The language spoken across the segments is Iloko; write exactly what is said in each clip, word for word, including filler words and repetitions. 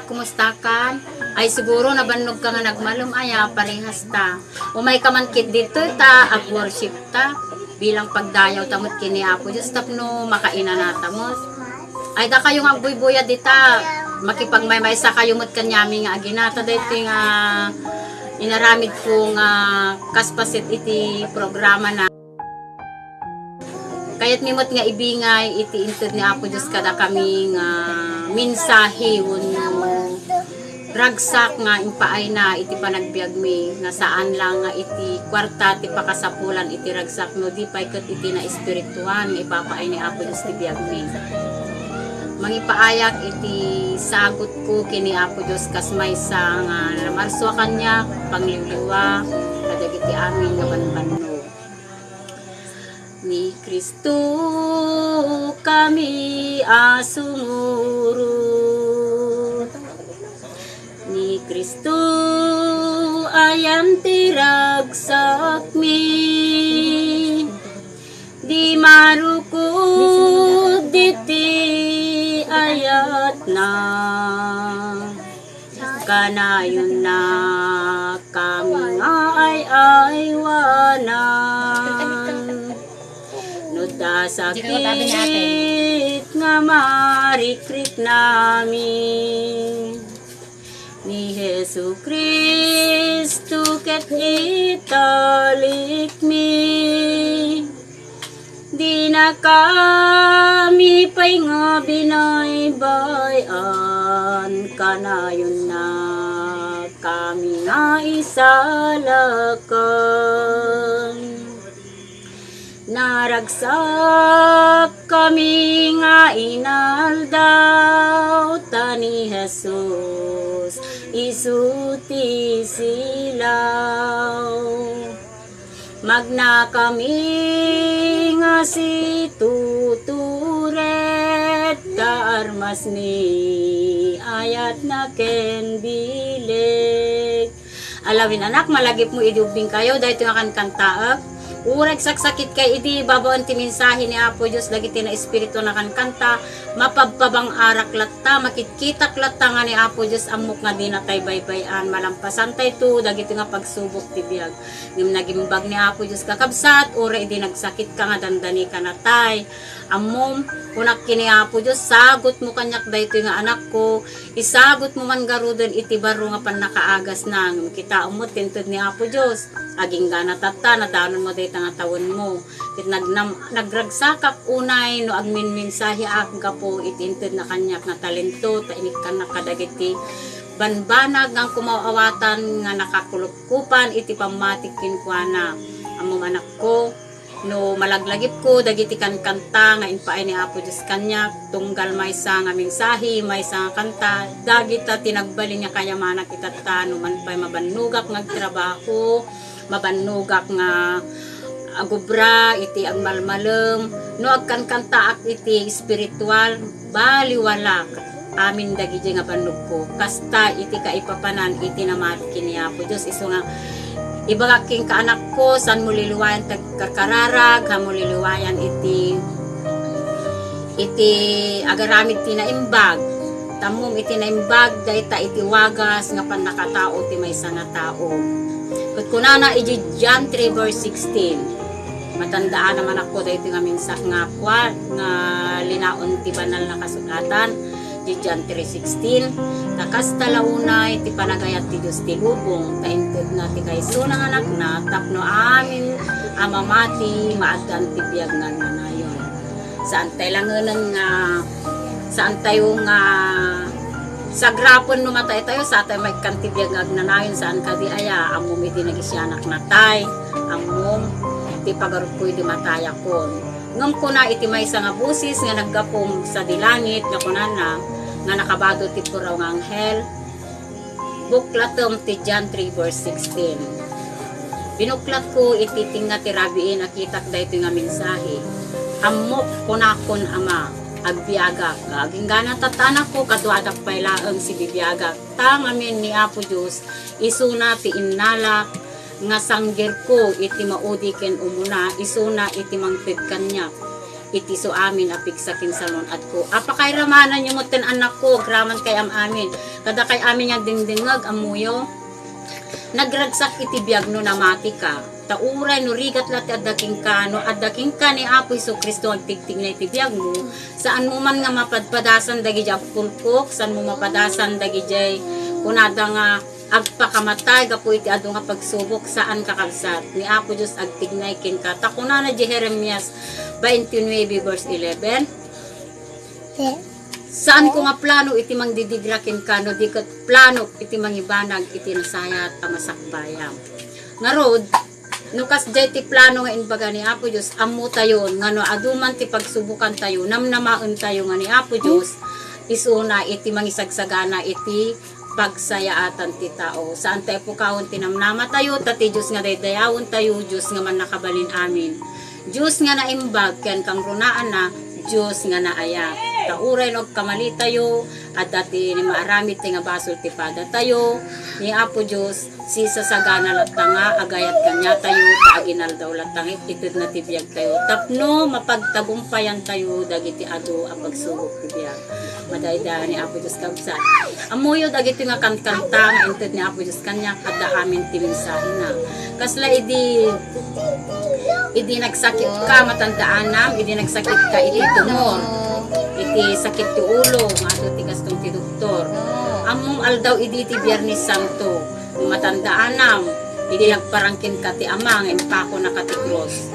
Kumustakan? Ay, siguro nabannogka nga nagmalem aya, parehas ta. Umayka man ket ditoy ta, ag-worship ta. Bilang pagdayawta met ken ni Apo Dios tapno makainanata met. Ay, dakayo nga agbuybuyad dita, makipagmaymaysakayo met kaniami nga aginana daytoy nga inaramidko nga kas paset iti programana. Kayatmi met nga ibingay iti inted ni Apo Dios kadakami nga mensahe wenno ragsak nga impaayna iti panagbiagmi, nga saan lang nga iti kuarta ti pakasapulan iti ragsak, no di pay ket iti naespirituan nga ipapaay ni Apo Dios ti biagmi. Mangipaayak iti sagutko ken ni Apo Dios kas maysa nga namarsua kaniak, pangliwliwa kadagiti amin nga banbannog. Ni Cristo kami a sumurot. Ni Cristo ayan ti ragsakmi. Di marukod diti ayatna. Kanayonna kami nga ay-aywanan. No ta sakit nga marikriknami, ni Jesu-Cristo ket italikmi. Dina kami pay nga binaybay-an, kanayonna kami nga isalakan. Naragsak kami nga inaldaw, ta ni Jesus isu ti silaw. Magna kami nga situtured, ta armas ni ayatna ken bileg. Alawin, anak, malagipmo idi ubbingkayo daytoy nga kankantaek. Uray saksakit kay idi babaen ti mensahe ni Apo Dios dagiti naespiritu nga kankanta, mapabpabang-arak latta, makitkitak latta nga ni Apo Dios ammok nga dinatay baybay-an. Malampasantayto dagiti nga pagsubok ti biag. Ngem nagimbag ni Apo Dios, kakabsat, uray idi nagsakitka nga dandanikannatay. Ammom, kunak ken ni Apo Dios, sagutmo kaniak daytoy nga anakko, isagutmo man garuden iti baro nga pannakaagasna. Ngem kitaem met ti inted ni Apo Dios, aginggana tatta, nadanonmo dayta nga tawenmo. Ket nagnam-, nagragsakak unay no agminmensaheak gapu iti intedna kaniak nga talento, ta inikkannak kadagiti banbanag nga kumaawatan nga nakakulupkupan iti pammatik kenkuana. Ammom, anakko, no malaglagipko dagiti kankanta nga impaay ni Apo Dios kaniak, tunggal maysa nga mensahe, maysa nga kanta, dagita ti nagbalin nga kayamanak itatta, no man pay mabannogak nga agtrabaho, mabannogak nga agubra iti agmalmalem, no agkankantaak iti espiritual, baliwalak amin dagiti nga bannogko. Kasta iti kaipapanan iti namati ken ni Apo Dios. Isu nga ibagak kenka, anakko, saanmo liliwayan ti agkarkararag, saanmo liliwayan iti, iti agaramid ti naimbag. Tammom iti naimbag, dayta iti wagas nga pannakatao ti maysa nga tao. Ket kunana iti John three verse sixteen, matandaanam, anakko, daytoy nga mensahe nga kua-, nga linaon ti banal nga kasulatan, iti John three sixteen, ta kasta la unay ti panagayat ti Dios ti lubong, ta intedna ti kayso nga Anakna tapno amin a mamati maaddan ti biag nga agnanayon. Saantay langenen nga, saantayo nga sagrapen no mataytayo, saantayo maikkan ti biag nga agnanayon, saan kadi aya, ammom idi nagisianaknatay, ammom ti pagarupko idi matayakon. Ngem kuna iti maysa nga bosis nga naggapum sadi langit nga kunana nga nakabado ti puraw nga anghel, "Buklatem ti John three verse sixteen." Binuklatko iti tengnga ti rabii, nakitak daytoy nga mensahe. "Ammok," kunakon, "Ama, agbiagak. Aginggana tatta, anakko, kaduadak pay laeng sibibiagak. Ta ngamin ni Apo Dios, isuna ti innalak nga sanggirko iti maudi ken umuna, isuna iti mangted kaniak. Iti isu amin a pigsa ken salun-atko. Apakay ramananyo metten, annakko, agraman kay am-amin. Kadakay amin nga agdingdingngeg, ammoyo. Nagragsak iti biag no namatika. Ta uray no rigat la ti adda kenka, no adda kenka ni Apo Jesu-Cristo agtigtignay ti biagmo, saanmo man nga mapadpadasan dagiti agpulkok, saanmo mapadasan dagiti kunada nga agpakamatay gapu iti adu nga pagsubok, saan, kakabsat. Ni Apo Dios agtignay kenka. Ta kunana di Jeremias twenty-nine verse eleven, "Saanko nga plano iti mangdidigra kenka, no di ket plano iti mangibanag iti nasayaat a masakbayam." Ngarud, no kasdiay ti plano nga imbaga ni Apo Dios, ammotayon nga no adu man ti pagsubukantayo, namnamaentayo nga ni Apo Dios, isuna iti mangisagsagana iti pagsayaatan ti tao. Saan tayo pukawen ti namnamatayo, ta ti Dios nga daydayawentayo, Dios nga mannakabalin amin. Dios nga naimbag ken kangrunaanna, Dios nga naayat. Ta uray no agkamalitayo, adda ti maaramid ti nga basol ti padatayo, ni Apo Dios, sisasagana latta nga agayat kaniatayo, ta aginaldaw latta nga itedna ti biagtayo. Tapno mapagtagumpayantayo dagiti adu a pagsubok ti biag. Madaydayaw ni Apo Dios, kabsat. Ammoyo dagiti nga kankanta nga inted ni Apo Dios kaniak, adda amin ti mensahena. Kasla idi, idi nagsakitka, matandaanam, idi nagsakitka iti tumor, iti sakit ti ulo, nga adu ti kaston ti doktor. Ammom aldaw idi ti Biernes Santo, matandaanam, idi nagparang kenka ti Ama nga impakonaka ti krus.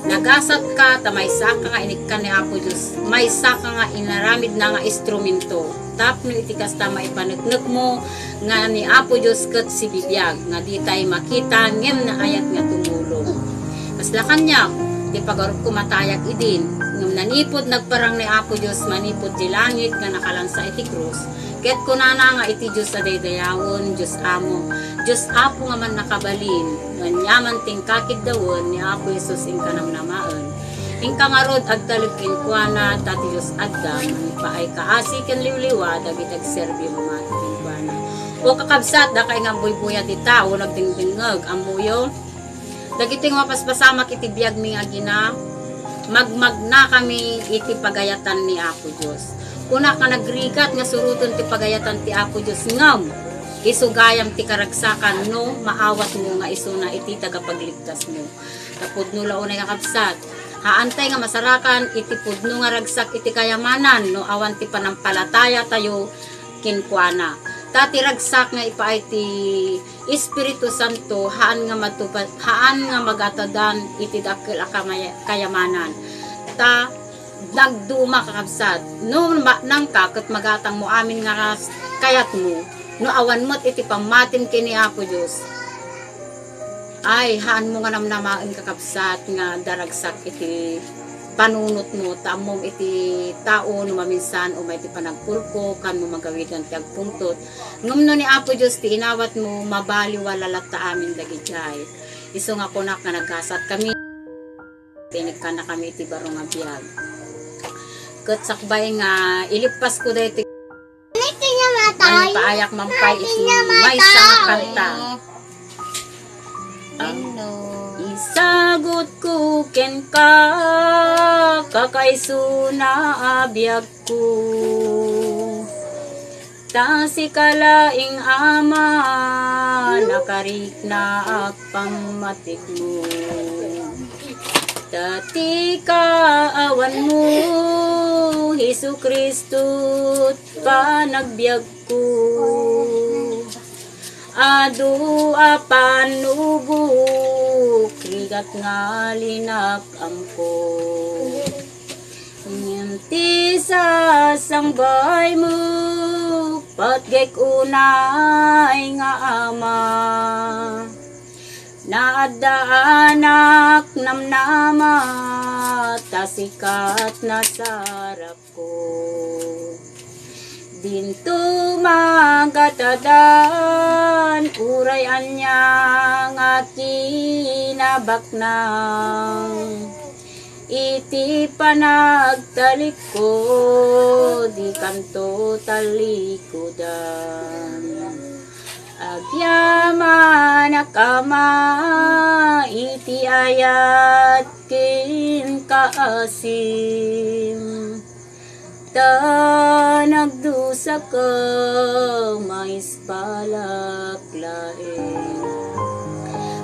Nagasatka ta maysaka nga inikkan ni Apo Dios, maysaka nga inaramidna nga instrumento. Tapno iti kasta maipaneknekmo nga ni Apo Dios ket sibibiag nga ditay makita ngem naayat nga tumulong. Kasla kaniak, ti pagarupko matayag idin, ngem nanipud nagparang ni Apo Dios manipud ti langit nga nakalansa iti krus, ket kunana nga iti Dios a daydayawen, Dios Amo, Dios Apo nga mannakabalin, nga aniaman ti inkakiddawen ni Apo Jesus inka namnamaen. Inka ngarud agtalek kenkuana, ta ti Dios adda, mangipaay kaasi ken liwliwa dagiti agserbi man kenkuana. O kakabsat, dakay nga agbuybuya ti tao, nagdingdingngeg, ammoyo. Dagiti nga mapaspasamak iti biagmi nga agina, magmagnakami iti pagayatan ni Apo Dios. Kunak nga nagrigat nga suroten ti pagayatan ti Apo Dios, ngem isu gayam ti karagsakan no maawatmo nga isuna iti tagapagligtasmo. Ta pudno la unay, kakabsat, haantay nga masarakan iti pudno nga ragsak iti kayamanan no awan ti panampalatayatayo kenkuana. Ta ti ragsak nga ipaay ti Espiritu Santo, haan nga matupa-, haan nga magatadan iti dakkel a kamaya-, kayamanan. Ta nagduma, kakabsat. No ma-, nangka ket magatangmo amin nga kas-, kayatmo, no awan met iti pammatim ken ni Apo Dios. Ay, haanmo nga namnamaen, kakabsat, nga daragsak iti panunotmo, ta ammom iti tao no maminsan umay ti panagpulkok, kaanmo magawidan ti agpungtot. Ngem no ni Apo Dios ti inawatmo, mabaliwala latta amin dagidiay. Isu nga kunak nga nagasatkami, tinikkannakami iti baro nga biag. Ket sakbay nga ilippasko daytoy, mangipaayak man pay iti maysa nga kanta. Isagutko kenka, kakaisuna a biagko. Ta sika laeng, Ama, nakariknaak pammatikmo. Ta ti kaawanmo, Jesu-Cristo, panagbiagko. Adu a panubok, rigat nga linak-amko. Ngem ti sasangbaymo, patgek unay nga Ama. Naaddaanak namnama, ta sika ti nasarap ko. Dinto magatadan, uray ania nga kinabaknang. Iti panagtalikko, dikanto talikudan. Agyamanak, Ama, iti ayat kenka. asim, ta nagdusaka maispalak laeng.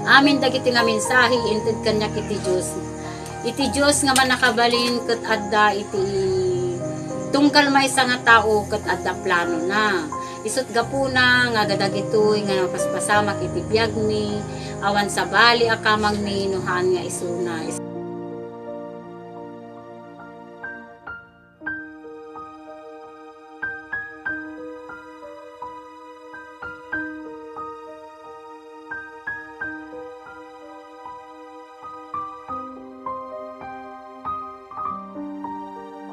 Amin dagiti nga mensahe, inted kaniak iti Dios. Iti Dios nga mannakabalin ket adda iti tunggal maysa nga tao ket adda planona. Isut' gapuna nga dagitoy nga napaspasamak iti biagmi, awan sabali a kamangmi no haan nga isuna.